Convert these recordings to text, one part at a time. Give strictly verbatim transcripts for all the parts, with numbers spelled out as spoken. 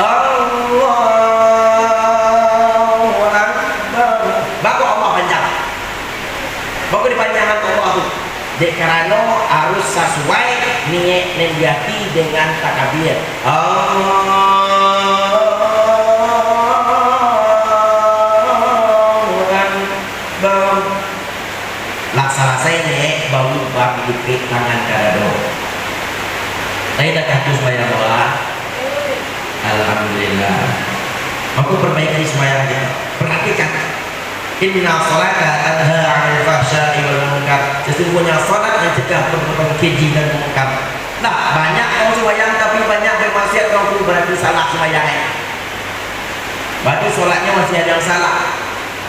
Allahu Akbar. Bako Allah panjang. Bako dipanjangkan Allah tu. Dek karano harus sasuai niaik nan di ati dengan takabir. Allahu Akbar. Lah salasai niaik, baru bak lipek tangan ka dado. Lai dakah tu sumbayang, Bang? Alhamdulillah. Mako, perbaiki sumbayang kita. Perhatikan. Inna salata tanha 'anil fahsya'i wal munkar. Sesungguhnya salat mencegah perbuatan keji dan mungkar. Nah, banyak urang sumbayang tapi banyak bermaksiat, urang tu berarti salah sumbayang, eh. Berarti salatnya masih ada yang salah.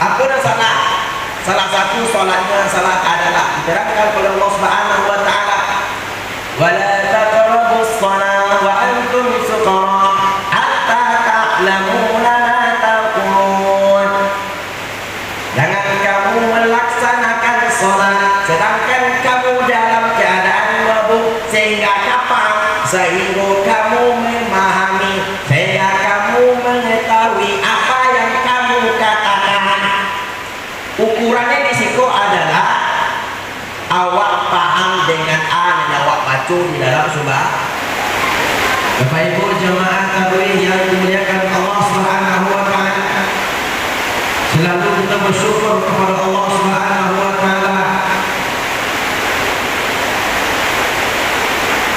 Apa nan salah? Salah satu salatnya salah adalah diterangkan oleh Allah Subhanahu wa Ta'ala, "Wala taqrabus shalah wa antum sukara hatta ta'lamu ma taqulun." Jangan kamu melaksanakan salat, sedangkan kamu dalam keadaan mabuk, sehingga kapan? Sehingga kamu memahami, sehingga kamu mengetahui apa yang kamu katakan. Ukurannya di siko adalah awak paham dengan a nan awak baco di dalam sumba-. Bapak Ibu jamaah tarawih yang dimuliakan Allah Subhanahu wa Ta'ala, selalu kita bersyukur kepada Allah Subhanahu wa Ta'ala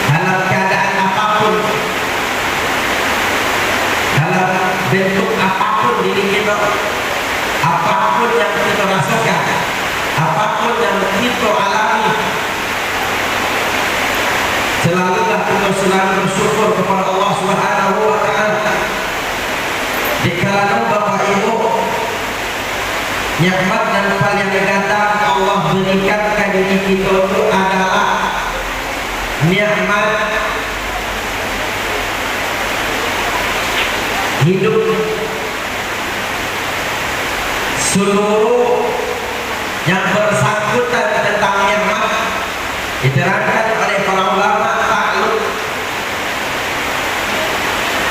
dalam keadaan apapun, dalam bentuk apapun diri kita, apapun yang kita rasakan, apapun yang kita alami, selalulah kita selalu bersyukur kepada Allah Subhanahu wa Ta'ala. Dek karano, Bapak Ibu, nikmat nan paling gadang Allah berikan ka diri kita tu adalah nikmat hidup. Seluruh yang bersangkutan tentang nikmat diterangkan oleh para ulama takluk,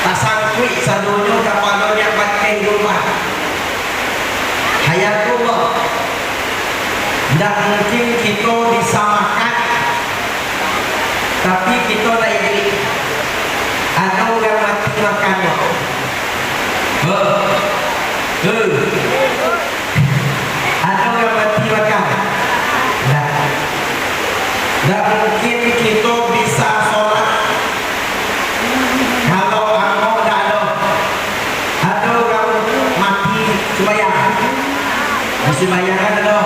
tasangkuik sadonyo kapado nikmat kahidupan. Hayatullah, ndak mungkin kito bisa makan, tapi kito ndak iduik. Ado urang mati makan, Bang? Heh. Heh. Ado urang mati makan? Ndak. Ndak mungkin kito bisa solat kalau angok ndak ado. Ado urang mati sumbayang? Disumbayangkan ado.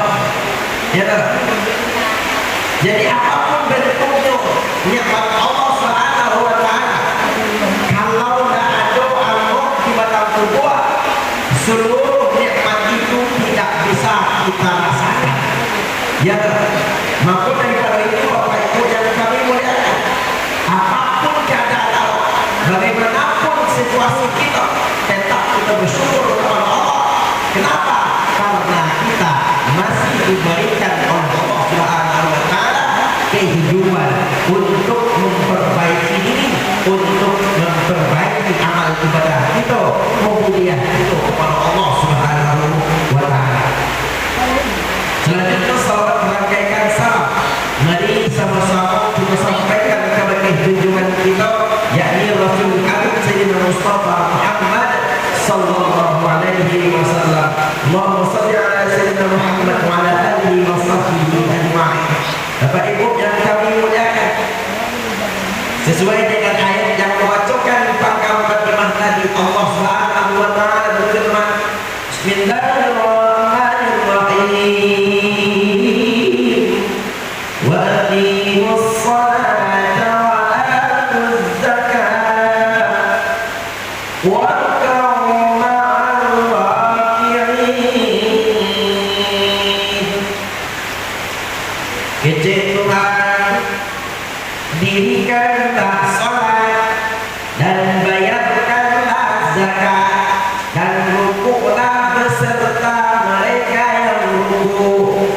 Ya toh? Jadi, apapun bentuknyo, nikmat Allah Subhanahu wa Ta'ala, kalau ndak ado angok di batang tubuah, seluruh nikmat itu tidak bisa kita rasakan. Ya toh? Mako, daripado itu, Bapak Ibu yang kami muliakan, apapun keadaan awak, bagaimanapun situasi kita, tetap kita bersyukur kepada Allah. Kenapa? Karena kita masih diberikan oleh Allah Subhanahu wa Ta'ala kehidupan untuk memperbaiki diri, untuk memperbaiki amal ibadah kita, ubudiyah kita kepada Allah Subhanahu wa Ta'ala. Selanjutnya, salawat merangkaikan salam. Mari sama-sama kita sampaikan kepada junjungan kita, yakni Rasul Agung Sayyidina Mustafa Muhammad sallallahu alaihi wasallam. Allahumma salli ala Sayyidina Muhammad wa ala alihi wa sahbihi ajma'in. Bapak Ibu yang kami muliakan, sesuai dengan ayat yang membacakan pangka mukadimah tadi, Allah Subhanahu wa Ta'ala berfirman, Bismillahirrahmanirrahim. Wa aqimus salata wa atuz zakata warka'u ma'ar raki'in. Kecek Tuhan, dirikanlah salat dan bayarkanlah zakat, dan rukuklah beserta mereka yang rukuk.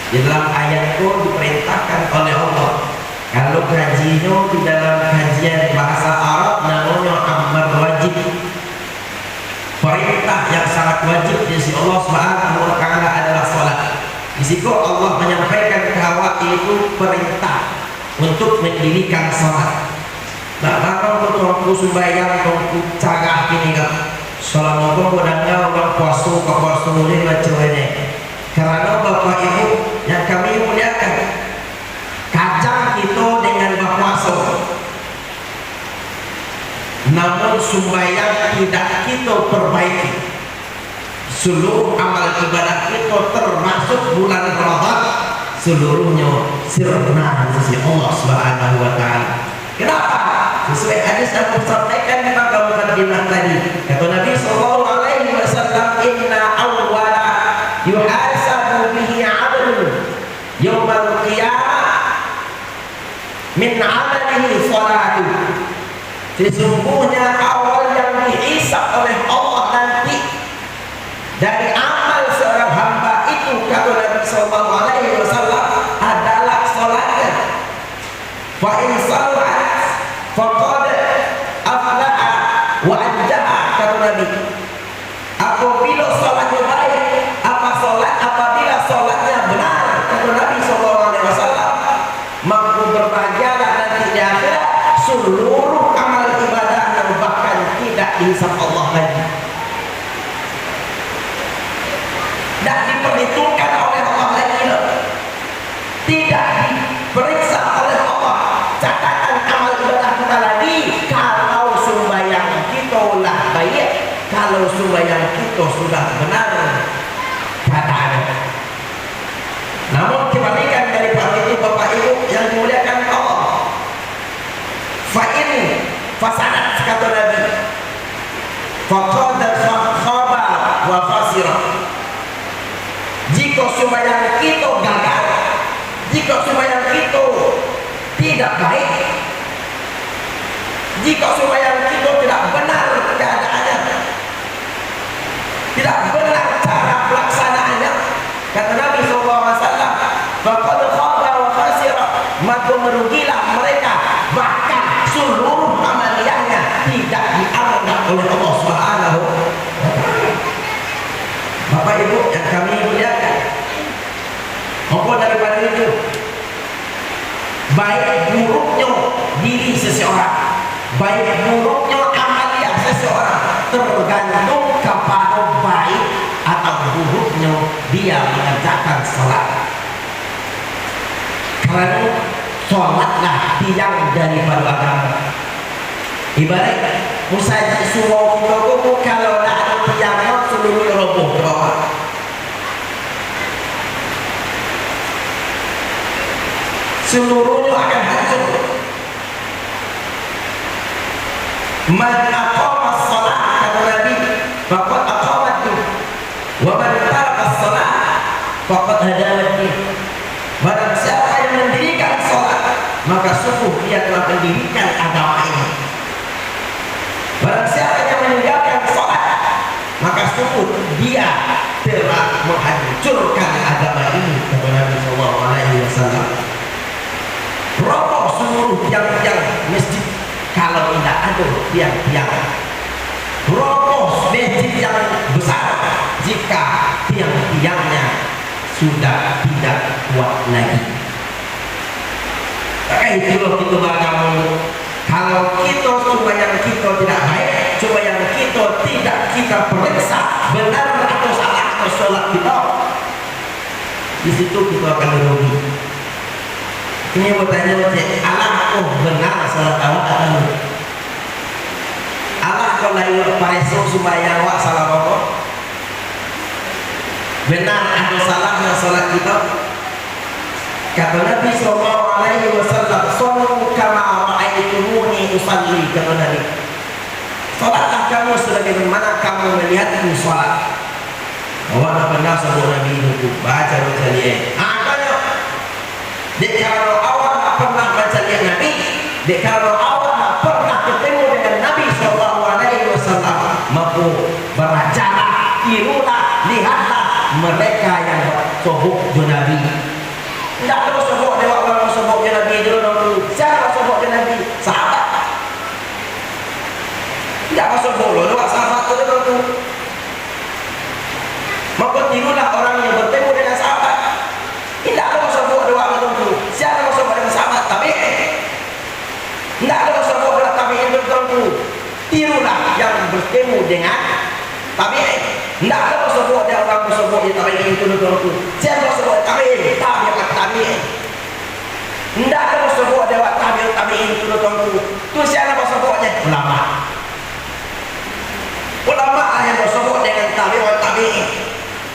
Di dalam ayat tu diperintahkan oleh Allah. Kalau kajinyo di dalam kajian bahasa Arab, namonyo Allah Subhanahu wa Ta'ala adalah salat. Di siko Allah manyampaikan ka awak, yaitu parentah untuk mandirikan salat. Nak bangun ko Tuangku sumbayang, Tuangku carah kini ko. Salamo ko danga urang puaso ka puaso ulih macam ini. Karano Bapak Ibu yang kami muliakan, kajang kito dengan bapuaso, namun sumbayang tidak kito perbaiki. Seluruh amal ibadah kito, termasuk bulan Ramadan, seluruhnyo sirna di sisi Allah Subhanahu wa Ta'ala. Kenapa? Sesuai hadis yang kusampaikan di bawah mukadimah tadi. Kata Nabi sallallahu alaihi wasallam, "Inna awwala yuhasabu bihi abdun yaumal qiyamah min amalihi salatu." Sesungguhnya awal yang dihisab oleh Allah nanti dari amal seorang hamba itu, kata Nabi sallallahu alaihi wasallam, adalah salatnya. "Fa in saluhat faqad aflaha wa anjaha," kata Nabi. Apabila salatnyo baik, apa salat, apabila salatnya benar, kata Nabi sallallahu alaihi wasallam, maka berbahagialah nanti di akhirat, seluruh amal ibadah yang bahkan tidak dihisab Allah lagi. Tidak diperhitungkan oleh Allah lagi lah. Tidak diperiksa oleh Allah catatan amal ibadah kita lagi. Kalau sumbayang kito lah baik, kalau sumbayang kito sudah benar keadaannya. Namun kebalikan daripada itu, Bapak Ibu yang dimuliakan Allah, "Fa in fasadat," kata Nabi, "faqad kha-, khaba wa khasira." Jikok sumbayang kito gagal, jikok sumbayang kito tidak baik, jikok sumbayang kito tidak benar keadaannya, tidak benar cara pelaksanaannya, kata Nabi sallallahu alaihi wasallam, "Faqad khaba wa khasira," maka merugilah mereka, bahkan seluruh amaliyahnya tidak dianggap oleh Allah Subhanahu wa Ta'ala. Bapak Ibu yang kami muliakan, maka daripada itu, baik buruknyo diri seseorang, baik buruknyo amaliah seseorang, tergantung kapado baik atau buruknyo dia mengerjakan salat. Karano salatlah tiang daripado agamo. Ibarat musajik surau kito ko, kalau ndak ado tiangnyo, saluruh roboh ka bawah. Seluruhnyo akan hancur. "Man aqama shalah," kata Nabi, "faqad aqamad din. Wa man taraka shalah, faqad hadamad din." Barang siapa yang mendirikan salat, maka sungguh dia telah mendirikan agama ini. Barang siapa yang meninggalkan salat, maka sungguh dia telah menghancurkan agama ini, kata Nabi sallallahu alaihi wasallam. Roboh seluruh tiang-tiang masjid kalau indak ado tiang-tiang. Roboh masjid yang besar jika tiang-tiangnya sudah tidak kuat lagi. Maka itulah kito baagamo. Kalau kito sumbayang kito tidak baik, sumbayang kito tidak kita periksa benar atau salah atau salat kito, di situ kito akan rugi. Ini batanyo, cek, alah, oh, benar salat awak atau? Alah, kalau lai pareso sumbayang awak salah apa? Benar atau salah yang salat kito? Kata Nabi sallallahu alaihi wasallam, "Shallu kama ra'aitumuni usalli," kata Nabi. "Salatlah kamu sebagaimana kamu melihatku salat." Awak ndak pernah sabuik Nabi itu, baca-baca liek. Ah, banyak. Dek karano awak ndak pernah mancaliak Nabi, dek karano awak ndak pernah ketemu dengan Nabi sallallahu alaihi wasallam, mako barajalah, tirulah, lihatlah mereka yang basobok jo Nabi. Indak ado sobok dek awak basobok jo Nabi jo, Tuangku. Sia basobok jo Nabi? Sahabat. Indak basobok lo dek awak sahabat tu, Tuangku. Tirulah yang bertemu dengan tabi'in. Ndak ado basobok dek urang basobok jo tabi'in tu, Tuangku. Sia basobok tabi'in, tabi'ut tabi'in. Ndak ado basobok dek tabi'ut tabi'in tu, Tuangku. Tu sia nan basobok dek ulama. Ulama lah yang basobok dengan tabi'ut tabi'in.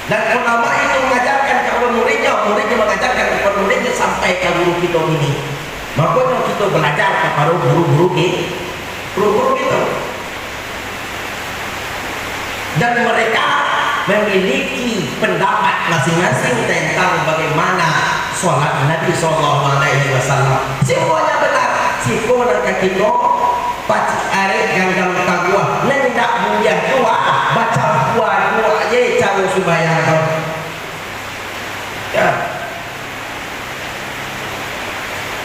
Dan ulama itu mangajarkan kapado muridnyo, muridnyo mangajarkan kapado muridnyo sampai ka guru kito kini. Makonyo kito balajar kapado guru-guru ki-, guru-guru kito. Dan mereka memiliki pendapat masing-masing tentang bagaimana sholat Nabi Sallallahu Alaihi Wasallam. Semuanya benar. Siko nan ka kito pacik arek ganggam taguah, nan indak buliah juo bacampua-cua je caro sumbayang tu. Ya.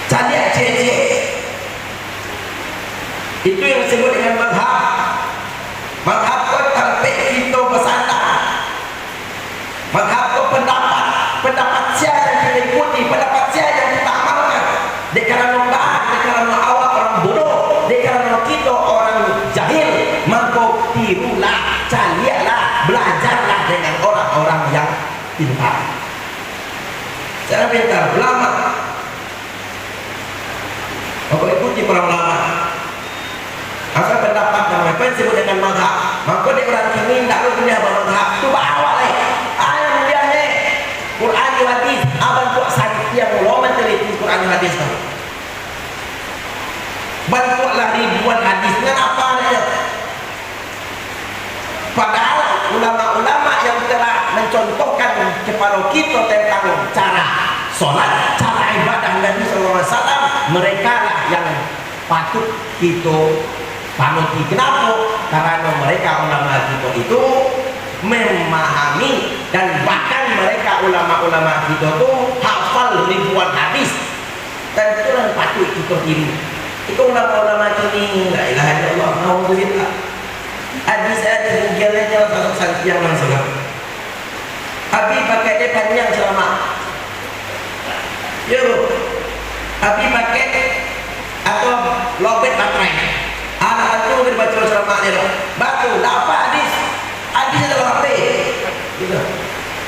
Caliak ciek-ciek. Itu yang disebut dengan mazhab. Mazhab ko tampek kito basandar. Mazhab ko pendapat, pendapat sia yang kita ikuti, pendapat sia yang kita amalkan. Dek karano ba, dek karano awak orang bodoh, dek karano kito orang jahil, mangko tirulah, caliaklah, balajarlah dengan orang-orang yang pintar. Sia pintar, ulama. Mangko ikuti para ulama. Asal pendapat namonyo, apo yang disebut dengan mazhab? Mangko dek urang kini ndak ado buliah bamazhab. Tu baa awak lai. Ayo buliah nyo. Quran jo hadis, a bantuak santiang lo manteliti Quran jo hadis tu. Bantuaklah ribuan hadis, nan apo nyo? Padahal ulama-ulama yang telah mencontohkan kepada kita tentang cara sholat, cara ibadah Nabi sallallahu alaihi wasallam, mereka lah yang patut kita panuti. Kenapa? Karena mereka ulama kita itu memahami, dan bahkan mereka ulama-ulama kita tu hafal ribuan hadis. Tantu lah patuik kito tiru. Iko ulama-ulama kini, la ilaha illallah, naudzubillah. Hadis-hadis Google aja lah masuk santiang langsung. Abi pakai dia panjang ceramah. Yo, Abi pakai atau lobet baterai. Anak tu dia baca ceramah dia tu. Batu, dapat hadis. Hadis dalam H P. Gitu.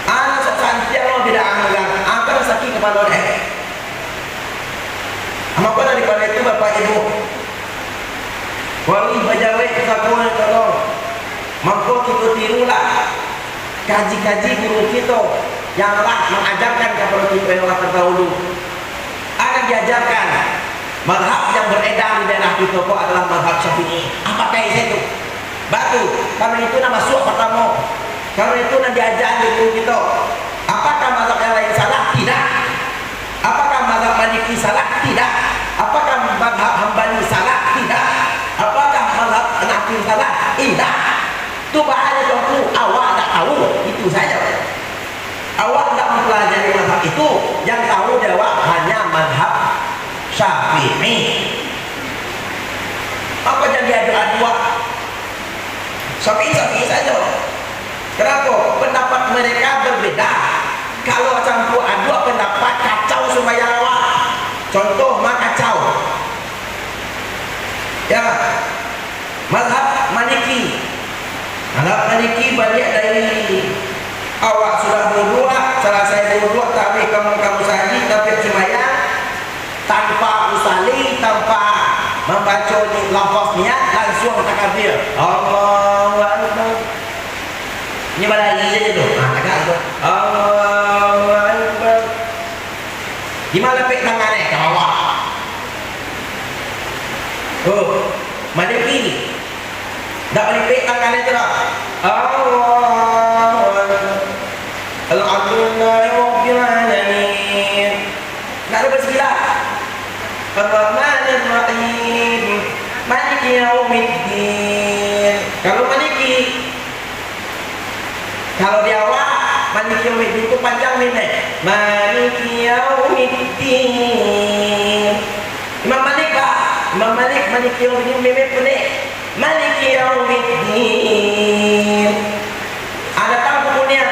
Anak sok santiang lo tidak anggang. Anggang sakit kepala deh. Mako dari pado itu, Bapak Ibu, wali bajawek sakuan tolong, mangko kito tirulah kaji-kaji guru kito yang lah mangajarkan kapado kito yang lah tardahulu. Akan diajarkan, mazhab yang beredar di daerah kito ko adalah mazhab Syafi'i. Apakah itu? Batu, karano itu nan masuak partamo. Karano itu nan diaja dek guru kito. Apakah mazhab yang lain salah? Tidak. Apakah mazhab Maliki salah? Tidak. Apakah mazhab Hambali salah? Tidak. Apakah mazhab Hanafi salah? Indak. Tu baa nyo Tuangku, awak ndak tahu, itu sajo. Awak ndak mampalajari mazhab itu, yang tahu dek awak hanya mazhab Syafi'i. Mako jan diaduak-aduak. Syafi'i, Syafi'i sajo. Kenapa? Pendapat mereka berbeda. Kalau campur aduak pendapat, kacau sumbayang awak. Contoh, ma kacau. Ya, mazhab Maliki. Mazhab Maliki baliak dari awak sudah bauduak, salasai bauduak, tabik kamu-kamu sahali, tabik sumbayang, tanpa usalli, tanpa mambaco ni lafaz niat, lansuang takabir. Allahu Akbar. Inyo balari sajo tu. Ha, tagak tu. Allahu Akbar. Dima lapek tangan eh, ka bawah. Oh, Maliki. Dak malipek tangan eh tu dah. Allahu Akbar. Alhamdulillahirabbil alamin. Ndak ado basibak. Ar-Rahmanir Rahim. Maliki yaumiddin. Kalau Maliki, kalau di awak, Maliki yaumiddin tu panjang mim eh. Maliki yaumiddin. Imam Malik, bah. Imam Malik, Maliki yaumiddin, mim eh pendek. Maliki yaumiddin. Ah, datang buku niat.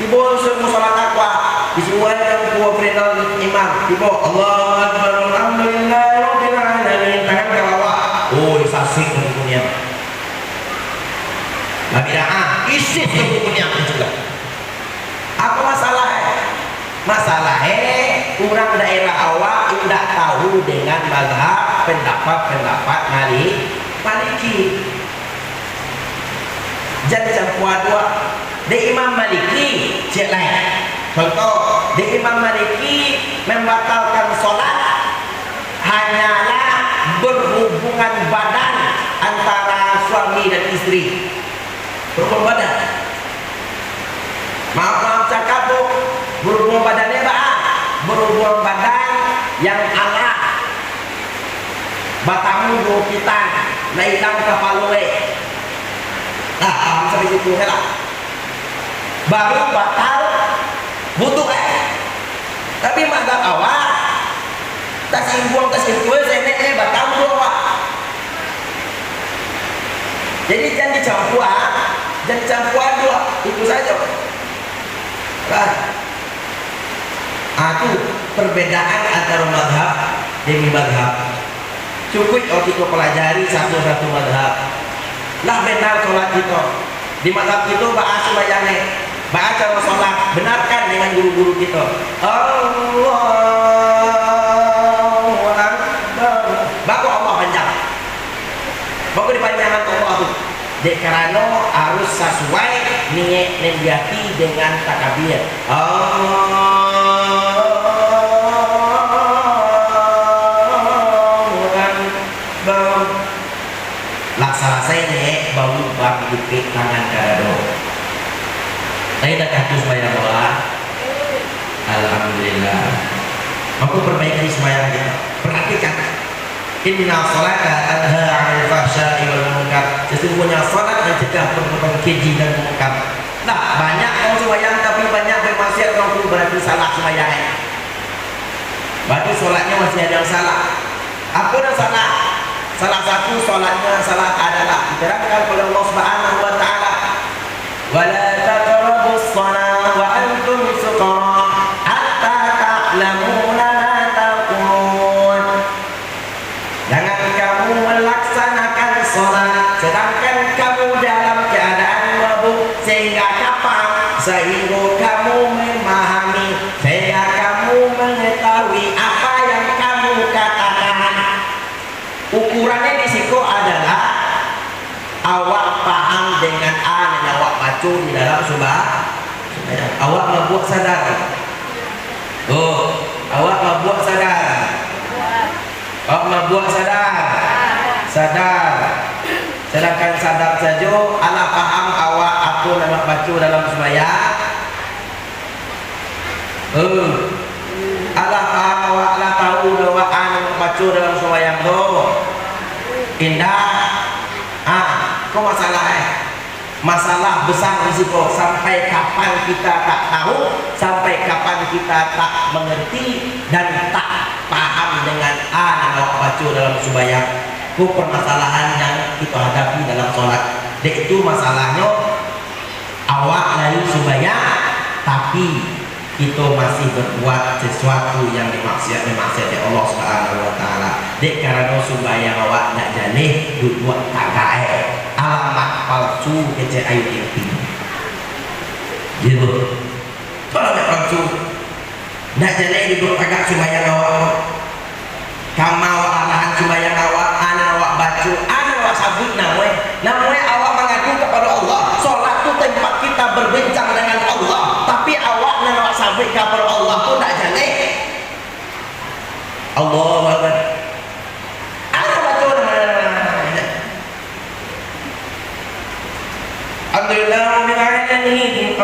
Tibo unsur musola takwa, disuruahkan kuwa final imam. Tibo, Allahu Akbar, Alhamdulillahirabbil alamin, tangan ka bawah. Oh, sah Sik Tungku Kuniang. Babida'ah, isis Tungku Kuniang tu juo. Apo masalah, eh? Masalah, eh, urang daerah awak indak tahu dengan mazhab, pendapat-pendapat Mali-, Maliki. Jan dicampua doh dek Imam Maliki, ciek lai. Contoh, dek Imam Maliki membatalkan solat hanyalah berhubungan badan antara suami dan istri. Berhubungan badan. Maaf, maaf cakap tu, berhubungan badan ni baa? Berhubungan badan yang alah batamu duo pitang, lah ilang kapalo, eh. Nah, paham sampai situ se lah. Baru batal wudu, eh. Tapi mazhab awak, tasingguang, tasintuah, senek, eh, batal wudu awak. Jadi, jan dicampua, jan dicampua doh, itu sajo. Lah. Ah, tu perbedaan antara mazhab demi mazhab. Cukuik kalau kito pelajari satu-satu mazhab. Lah benar solat kito. Di mazhab kito baa sumbayang e? Baa caro solat? Benarkan dengan guru-guru kito. Allahu Akbar. Baa kok Allah panjang? Baa kok dipanjangkan Allah tu? Dek karano harus sasuai niaik nan di ati dengan takabir. Allahu Akbar. Lah salasai niaik, baru bangkik tangan ka dado. Lai dakah tu sumbayang awak? Alhamdulillah. Mako, perbaiki sumbayang kito. Perhatikan. Inna salata tanha 'anil fahsya'i wal munkar. Sesungguhnya salat mencegah perbuatan keji dan mungkar. Nah, banyak urang sumbayang tapi banyak bermaksiat, urang tu berarti salah sumbayang. Berarti salatnya masih ada yang salah. Apa yang salah? Salah satu salatnya salah adalah diterangkan oleh Allah Subhanahu wa Ta'ala, "Wala taqrabus shalah wa antum sukara hatta ta'lamu ma taqulun." Jangan kamu melaksanakan salat, sedangkan kamu dalam keadaan mabuk, sehingga kapan? Sehingga kamu memahami, sehingga kamu mengetahui apa yang kamu katakan. Ukurannya di siko adalah awak paham dengan a nan awak baco di dalam sumba-, sumbayang. Awak mabuak sadar? Oh, awak mabuak sadar? Awak mabuak sadar? Sadar. Sadangkan sadar sajo, alah paham awak apo nan awak baco dalam sumbayang? Eh, alah paham awak, alah tahu doh awak a nan awak baco dalam sumbayang tu? Indak. Ah, ko masalah, eh. Masalah besar di siko, sampai kapan kita tak tahu, sampai kapan kita tak mengerti dan tak paham dengan a nan awak baco dalam sumbayang. Ko permasalahan yang kito hadapi dalam solat. Dek itu masalahnyo, awak lai sumbayang, tapi kito masih berbuat sesuatu yang dimaksiat, dimaksiati Allah Subhanahu wa Ta'ala. Dek karano sumbayang awak ndak jaleh, duduak tagak e. Alamat palsu, kecek ayu tinggi. Gitu. Alamat palsu. Ndak jaleh duduak tagak sumbayang awak. Kama awak arahan sumbayang awak, a nan awak baco, a nan awak sabuik namo e. Namo e awak mangadu kapado Allah. Solat tu tempat kita berbincang dengan Allah. Tapi awak nan awak sabuik kapado Allah tu ndak jaleh. Allahu Akbar. A nan baco namo e. Alhamdulillah, rabbil alamin.